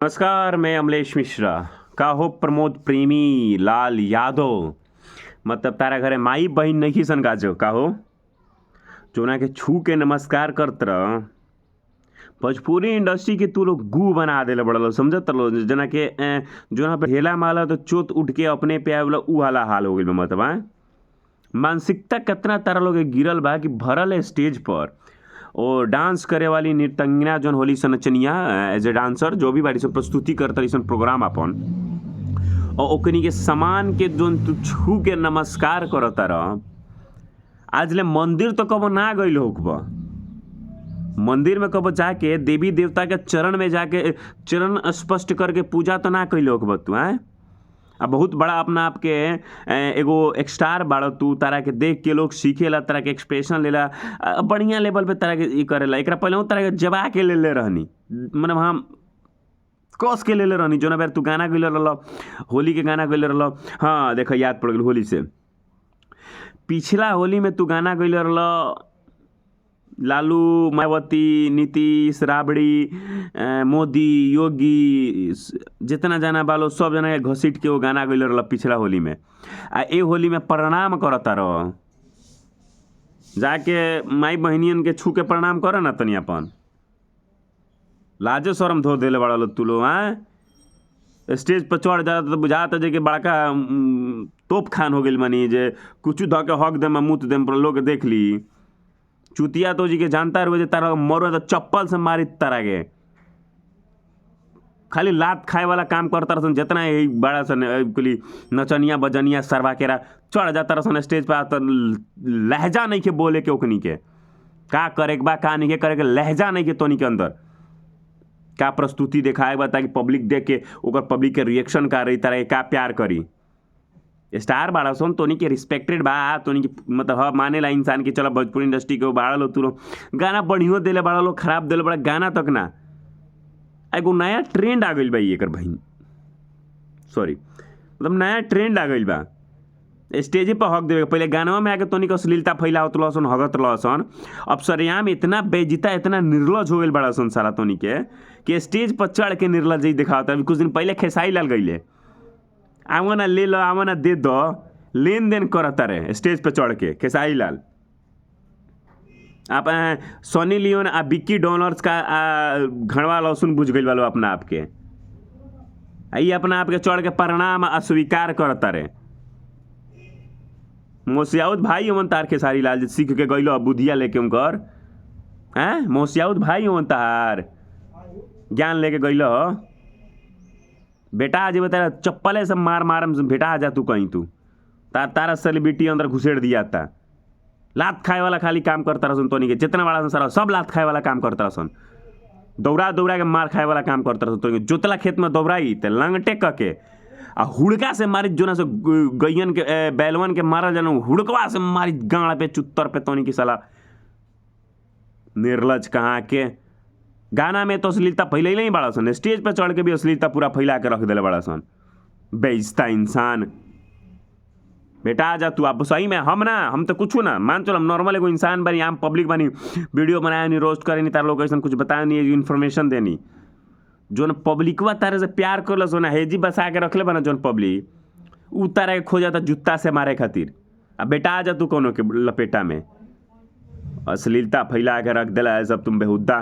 नमस्कार, मैं अमलेश मिश्रा। का हो प्रमोद प्रेमी लाल यादव, मतलब तारा घरे माई बहिन नइखी सन गाजो का हो, जोना के छू के नमस्कार करत रह। भोजपुरी इंडस्ट्री के तू लोग गु बना देले बड़लो, समझत लो, जना के जोना पे ढेला मारला तो चोत उठ के अपने पे आवेला, उ वाला हाल हो गइल बा। मतलब आएं मानसिकता कितना तारा लोग के गिरल बा कि भरल स्टेज पर और डांस करे वाली नृत्यंगना जोन होली सन नचनिया एज ए डांसर जो भी बाड़ी सन प्रस्तुति करत रही सन प्रोग्राम अपन, और ओकनी के सामान के जोन तू छू के नमस्कार करता रह। आज ले मंदिर तो कबो ना गइल होकबा, मंदिर में कबो जाके देवी देवता के चरण में जाके चरण स्पष्ट करके पूजा तो ना कइल होकबा तू आएं। आ बहुत बड़ा अपना आपके एगो स्टार बाड़ तू, तारा के देख के लोग सीखेला, तारा के एक्सप्रेशन लेला, बढ़िया लेवल पे तारा के ई करेला। एकरा पहले तारा के जबा के लेले रहनी, मतलब हम कस के लेले रहनी। जोना बेर तू गाना गइले रहल, होली के गाना गइले रहल, हाँ देख याद पड़ गेल होली से, पिछला होली में तू गाना गइले रहल लालू, मायावती, नीतीश, राबड़ी, मोदी, योगी, जितना जना बालो सब जना के घसीट के वो गाना गइले रहल पिछला होली में। आ ए होली में प्रणाम करता रह, जाके माई बहिनियन के छू के प्रणाम कर ना तनी, अपन लाजो शरम धो देले बड़ा लो तू लोग। आएं स्टेज पर चढ़ जा तो बुझाता जे कि बड़का तोप खान हो गइल मानी, जे कुछ ध के हक देम मुत देम पर लोग देख ली। चुतिया तो जी के जानता रहो जे तारा मरो तो चप्पल से मारी तारा के, खाली लात खाए वाला काम करता रहसन जितना यही बड़ा सन कुली नचनिया बजनिया सरवा केरा चढ़ जाता रहसन स्टेज पर, तो लहजा नहीं के बोले के ओकनी के का करे के बा का नहीं के करे के, लहजा नहीं के तोनी के अंदर का प्रस्तुति दिखाए बा ताकि पब्लिक देख के ओकर पब्लिक के रिएक्शन का रही, तारा के का प्यार करी। स्टार बाड़ा सन तोनी के रिस्पेक्टेड बा, तोनी के मतलब ह मानेला इंसान के चलो भोजपुरी इंडस्ट्री के बाड़ा लो तू लोग गाना बढ़ियो देले बाड़ा लो, खराब देले बड़ा गाना तक ना। एगो नया ट्रेंड आ गइल बा एकर बहिन, सॉरी मतलब नया ट्रेंड आ गइल बा स्टेजे पर हक देवे। पहले गानवा में आके तोनी के अश्लीलता फैलावत रहसन, हगत रहसन, अब सरेआम इतना बेइज्जता इतना निर्लज हो गइल बड़ा सन साला तोनी के कि स्टेज पर चढ़ के निर्लज दिखावत। अभी कुछ दिन पहले खेसारी लाल गइले, आवना ले लो आवना दे दो, लेन then करता रहे स्टेज पर चढ़ के खेसारी लाल। आप सनी लियोन आ बिक्की डोनर्स का घड़वा लहसुन बुझ गइल बालो अपना आपके, आई अपना आपके चढ़ के प्रणाम अस्वीकार करता रहे। मोसियाउत भाई अमन तार खेसारी लाल जी सीख के गइलो बुधिया लेके उनकर, हैं मोसियाउत भाई अमन तार ज्ञान लेके गइलो। बेटा आज बता चप्पले से मार मारम बेटा आ जा तू कहीं, तू तारा सेलिब्रिटी अंदर घुसेड़ दिया था। लात खाए वाला खाली काम करता रहसन तोनी के, जितना बड़ा सारा सब लात खाए वाला काम करता रहसन, दौड़ा दौड़ा के मार खाए वाला काम करता रहसन तोनी के। जोतला खेत में दौड़ाई त लंगटे क के आ हुड़का से मारी जोना से गैयन के बैलवन के मारल जानो, हुड़कवा से मारी गाड़ पे चुत्तर पे तोनी के साला निर्लज कहाँ के। गाना में तो अश्लीलता फैले नहीं बड़ा सन, स्टेज पर चढ़ के भी अश्लीलता पूरा फैला के रख दिले बड़ा सन, बेइज्जता इंसान। बेटा आ जा तू, आप सही में हम ना, हम तो कुछ ना मान चल, हम नॉर्मल एगो इंसान बनी, आम पब्लिक बनी, वीडियो बनाया नहीं, रोस्ट करे नहीं, तार लोग ऐसा कुछ बताया नहीं, इन्फॉर्मेशन देनी। जोन पब्लिकवा तारे से प्यार कर सोना हेजी बसा के रखले बना जोन पब्लिक, उ तारा के खो जाता जूता से मारे खातिर। अब बेटा आ जा तू कोनो के लपेटा में, अश्लीलता फैला के रख दिला है सब तुम बेहुदा।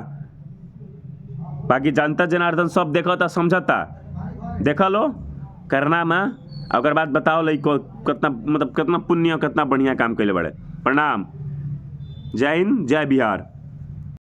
बाकी जनता जनार्दन सब देखता समझता, देख लो करना माँ, ओकर बाद बताओ लई कितना मतलब कितना पुण्य कितना बढ़िया काम कैले बड़े। प्रणाम, जय हिंद, जय बिहार।